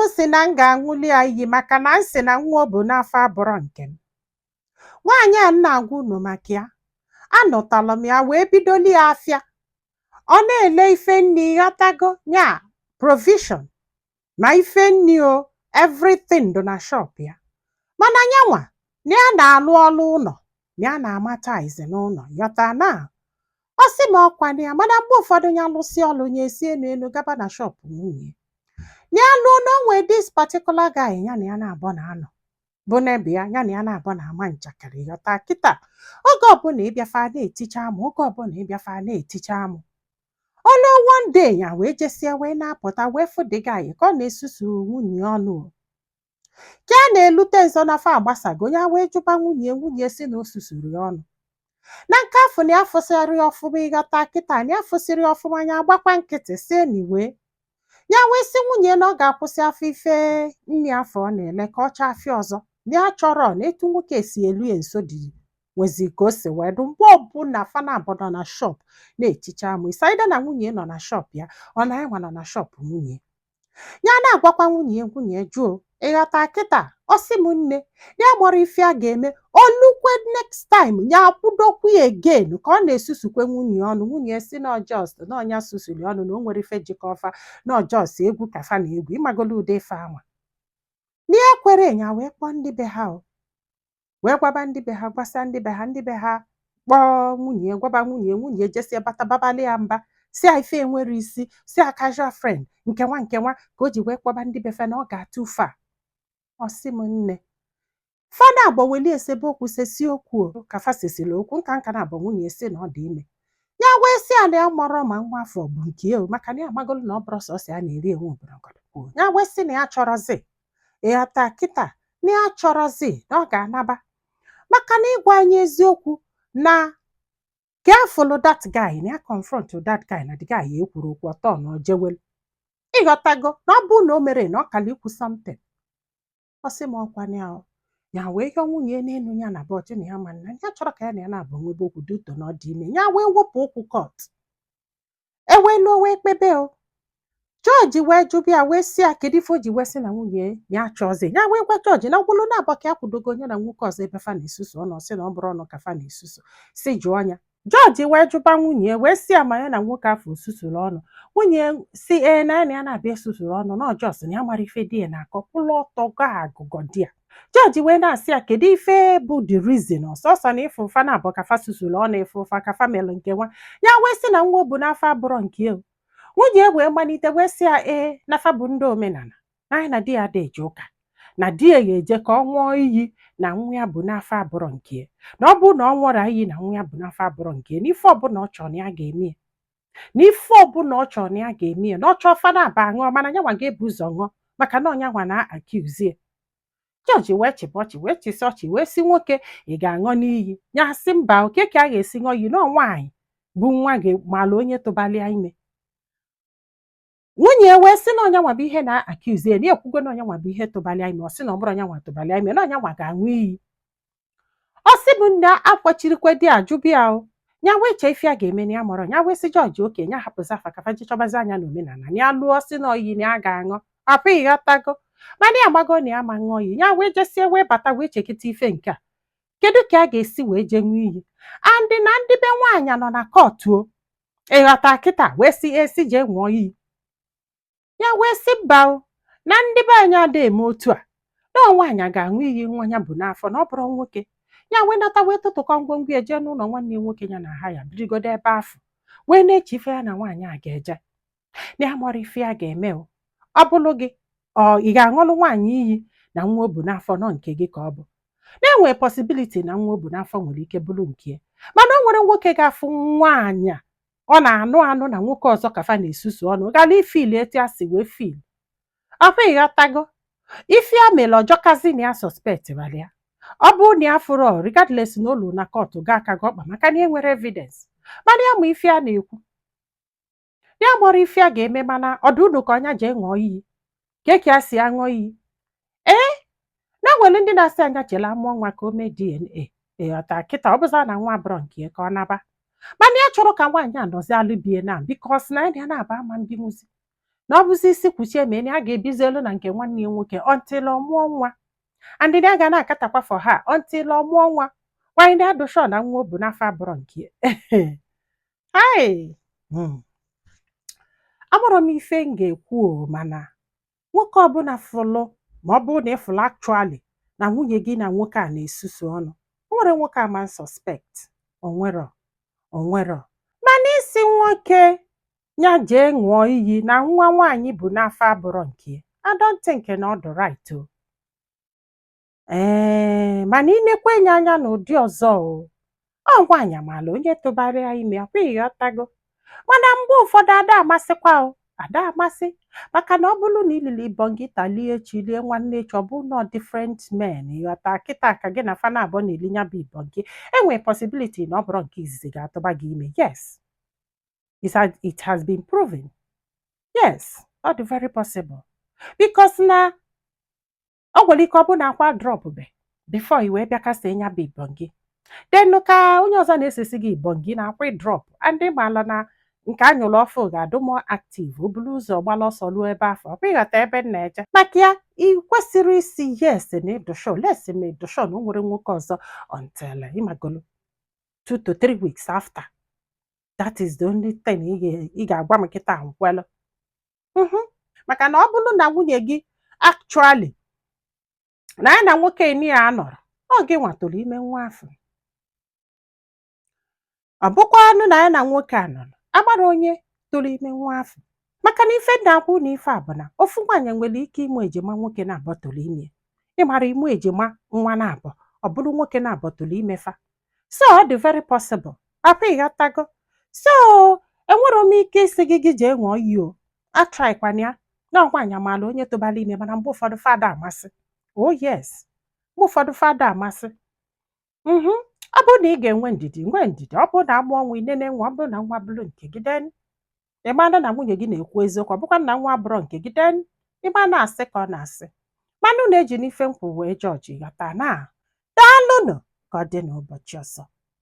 M si na m ga-aṅụli ya iyi maka na m sị na nwa o bu n'afọ abụrọ nke m. Nwaanyị a m na-agwa unu maka ya, anụtalụ m ya wee bidoli ya afịa. Ọ na-ele ife nni, ghọtago, nya provision ma ife nni o, everything dị na shop ya. Mana nyanwa na ya na-alụ ọlụ ụlọ, na ya na-ama tiles n'ụlọ, ghọta na ọ sị m ọkwana ya. Mana mgbe ụfọdụ ya lụsị ọlụ ya, esi enu enu gaba na shop nwunye ya. Na ya lụọ na o nwee this particular guy ya na ya na-abọ na-anọ bụ nebe ya, ya na ya na-abọ na-ama njakịrị, ghọta kịta. Oge ọbụla ịbịafa na-eticha amụ, oge ọbụla ịbịafa na-eticha amụ. Olu one day ya wee jesie wee na-apụta, wee fụ the guy ka ọ na-esusu nwunye ya ọnụ o. Ka a na-elute nso n'afọ agbasago ya, wee jụba nwunye. Nwunye si na o susuru ya ọnụ na nke afọ na ya fụsịrị ya ọfụma, ịghọta kịta, na ya fụsịrị ya ọfụma. Ya agbakwa nkịtị si anyway. Ya wee sị nwunye na ọ ga-akwụsị afọ ife nni afọ ọ na-ele, ka ọ chọọ afịa ọzọ, na ya chọrọ na etu nwoke si elu ya nso dị nwezi ka o si wee dụ. Mgbe ọbụla fana abụọ nọ na shop na-eticha amụ isaida na nwunye nọ na shop ya, ọ na ya nwa nọ na shop nwunye ya, na-agwakwa nwunye. Nwunye jụọ, ịghọta kịta. Ọ sị m nne, ya gbọrọ ife a ga-eme olukwe. Next time ya akwụdokwu ya again ka ọ na-esusukwe nwunye ọnụ. Nwunye si na just na ọnya susuri ọnụ, na o nwere ife jikọ ọfa, na just egwu ka fa na egwu ịmagolo ụdị ife anwa na ya kwere. Ya wee kpọọ ndị be ha o, wee gwaba ndị be ha, gwasịa ndị be ha, ndị be ha kpọọ nwunye, gwaba nwunye. Nwunye jesie bata, babalị ya mba, si a ife enwere isi, si a casual friend nke nwa nke nwa ka o ji wee kpọba ndị be fe, na ọ ga-atụ ufe a. Ọ sị m nne, fada abụọ weli esemokwu, sesi okwu o ka fa sesiri okwu nka nka na abụọ. Nwunye si na ọ dị ime. Ya wee sị ya na ya marọ ma nwa afọ bụ nke ya o, maka na ya amagolo na ọ bụrụ sọsọ ya na-eri enwe obodo. Ya wee sị na ya chọrọzi, ịghọta kịta, na ya chọrọzi, na ọ ga-anaba, maka na ịgwa anyị eziokwu na ka afụlụ that guy, na ya confront that guy, na the guy ya ekwuru okwu ọtọ na o jewelu, ịghọtago, na ọ bụrụ na o mere na ọ kala ikwu something. Ọ sị m ọkwa ya o. Ya wee yọọ nwunye n'elu ya na bọchị na ya ma na ya chọrọ ka ya na ya na-abụ nwebe okwu duto na ọ dị ime. Ya wee wepụ okwu court, ewee lụọ, wee kpebe o. Jọji wee jụbịa, wee sị ya kedu ife o ji wee sị na nwunye ya chọzi. Ya wee gwa jọji na gwụlụ na abọ ka ya kwudogo onye na nwoke ọzọ ebe fa na-esusu ọnụ. Sị na ọ bụrụ ọnụ ka fa na-esusu, si jụọ ya. Jọji wee jụba nwunye, wee sị ya ma ya na nwoke afọ osusuru ọnụ. Nwunye si ee, na ya na ya na-abịa esusuru ọnụ, na ọjọọ sị na ya mara ife di ya na-akọ, kwụlụ ọtọ gaa agụgọ di ya. Jọji wee na-asị ya kedu ife bụ the reason ọsọsọ na ịfụ ụfa na abụ ka fa susuru ọnụ, ịfụ ụfa ka fa melụ nke nwa. Ya wee sị na nwa o bu n'afọ abụrọ nke ya o. Nwunye wee malite wee sị ya ee, na fa bụ ndị omenala, na ya na di ya ada eje ụka, na di ya ga-eje ka ọ ṅụọ iyi na nwa ya bụ n'afọ abụrọ nke ya, na ọ bụrụ na ọ nwụrụ iyi na nwa ya bụ n'afọ abụrọ nke ya, na ife ọbụla ọ chọrọ na ya ga-eme ya, na ife ọbụla ọ chọrọ na ya ga-eme ya, na ọ chọọ fada aba ṅụọ, mana nyanwa ga-ebu ụzọ ṅụọ, maka na ọnyanwa na-accuse ya. Jọji wee chịba ọchị, wee chịsị ọchị, wee sị nwoke, ị ga-aṅụ n'iyi? Ya sị mba, oke ka a ga-esi ṅụọ iyi na nwaanyị bụ nwa gị mala onye tụbalịa ime. Nwunye wee sị na ọnyanwa bụ ihe na-accuse ya, na ekwugo na ọnyanwa bụ ihe tụbalịa ime. Ọ sị na ọ bụrụ ọnyanwa tụbalịa ime, na ọnyanwa ga-aṅụ iyi. Ọ sị bụ nne, akwachirikwe di ajụbịa o. Ya wee chee ife ya ga-eme na ya mọrọ. Ya wee sị jọji oke ya hapụzi afa ka fa ji chọbazi anya na omenala na ya lụọ, sị na oyi na ya ga-aṅụ apụ, ịghọtago, mana ya agbago na ya ma ṅụọ iyi. Ya wee jesie wee bata, wee chekịta ife nke a, kedu ka a ga-esi wee jee ṅụọ iyi andị na ndị be nwaanyị nọ na court o, ịghọta kịta? Wee sị esi jee ṅụọ iyi. Ya wee sị mba o, na ndị be anyị ada eme otu a, na nwaanyị ga-aṅụ iyi nwa ya bụ n'afọ, na ọ bụrụ nwoke. Ya wee nata, wee tụtụkọ ngwongwo ya, jee n'ụlọ nwanne ya nwoke ya na ha ya birigodo ebe afọ, wee na-eche ife ya na nwaanyị a ga-eje, na ya mara ife ya ga-eme o. Ọ bụlụ gị, ọ ị ga-aṅụlụ nwaanyị iyi na nwa o bu n'afọ nọ nke gị? Ka ọ bụ na-enwe possibility na nwa o bu n'afọ nwere ike bụrụ nke ya, mana o nwere nwoke ga-afụ nwaanyị a ọ na-anụ anụ na nwoke ọzọ ka fa na-esusu ọnụ gara ifili etu a si wee feel ọkwa, ịghọtago? Ife ya mere ọjọkazi na ya suspect bara ya. Ọ bụrụ na ya fụrụ, regardless na ụlọ na court ga aka gị ọkpa, maka na e nwere evidence, mana ya ma ife a na-ekwu, ya gbọrọ ife a ga-eme. Mana ọdụ unu ka ọnya jee ṅụọ iyi ka ka ya si aṅụọ iyi ee, na nwere ndị na-asị anya chela mụọ nwa ka o mee DNA, ịghọta kịta? Ọ bụza na nwa bụrọ nke ya, ka ọ naba, mana ya chọrọ ka nwaanyị a nọzi alụbie na because na ya na-aba ama mbinwuzi na Na ọ bụzi isi kwuchie ma a ga-ebizi elu na nke nwanne ya nwoke until ọ mụọ nwa, and ya ga na-akatakwa for her until ọ mụọ nwa. Nwaanyị ndị adụ sure na nwa o bu n'afọ abụrọ nke. Hai, Amarọ m ife m ga-ekwu o, mana nwoke ọbụla fụlụ, ma ọ bụrụ na ị fụlụ actually na nwunye gị na nwoke a na-esusu ọnụ, o nwere nwoke ama suspect onwero onwero. Mana isi nwoke ya jee ṅụọ iyi na nwa nwaanyị bụ n'afọ abụrọ nke, I don't think na ọ dị right o. Ee, mana inekwa enye anya n'ụdị ọzọ o, ọ nwaanyị amaala onye tụbara ya ime akwa, ịghọtago? Mana mgbe ụfọdụ ada amasịkwa o, ada amasị, maka na ọ bụrụ na ilili bongita lie echi, lie nwanne echi, ọ bụrụ na different men, ịghọta? Kịta ka gị na fana abụọ na-eli ya bụ ibongi, enwere possibility na ọ bụrụ nke izizi ga-atụba gị ime. Yes, it has been proven. Yes, ọ dị very possible, because na ọ nwere ike ọ bụ na akwa drop be before i wee bịa kasị ya bụ ibongi, then ka onye ọzọ na-esesi gị ibongi na akwa drop, and ịmaala na nke anyụrụ ọfụ ga-adụ more active, o buru ụzọ gbala ọsọ ruo ebe afọ. Ọ bụ ịghọta ebe m na-eje maka ya? Ị kwesịrị isi yes na ịdụ sure, les ma ịdụ sure na o nwere nwoke ọzọ until ịmagolo 2 to 3 weeks after. That is the only thing ị ga-agwa m kịta nkwelụ. Maka na ọ bụrụ na nwunye gị actually na ya na nwoke ni ya nọrọ, ọ gị nwatụrụ ime nwa afọ, ọ bụkwa anụ na ya na nwoke a nọrọ, agbara onye tụrụ ime nwa afọ. Maka na ife na-akwụ na ife a bụ na ofu nwaanyị nwere ike ịmụ ejima nwoke na-abọ tụrụ ime, ịmara ịmụ ejima nwa na-abọ, ọ bụrụ nwoke na-abọ tụrụ ime fa. So ọ dị very possible akwa, ịghọtago? So enwere m ike isi gị gị jee ṅụọ iyi o, atrykwana ya na nwaanyị amaala onye tụbara ime. Mana mgbe ụfọdụ fada amasị. Oh yes, mgbe ụfọdụ fada amasị. Ọ bụrụ na ị ga-enwe ndidi, nwee ndidi. Ọ bụrụ na amụọ nwa, inene nwa. Ọ bụrụ na nwa bụrụ nke gị, then ị mara na nwunye gị na-ekwu eziokwu. Ọ bụkwa na nwa bụrụ nke gị, then ịma na-asị ka ọ na-asị. Mana unu eji n'ife nkwụ wee jọji ghọta na. Daalụnụ, ka ọ dị n'ụbọchị ọzọ.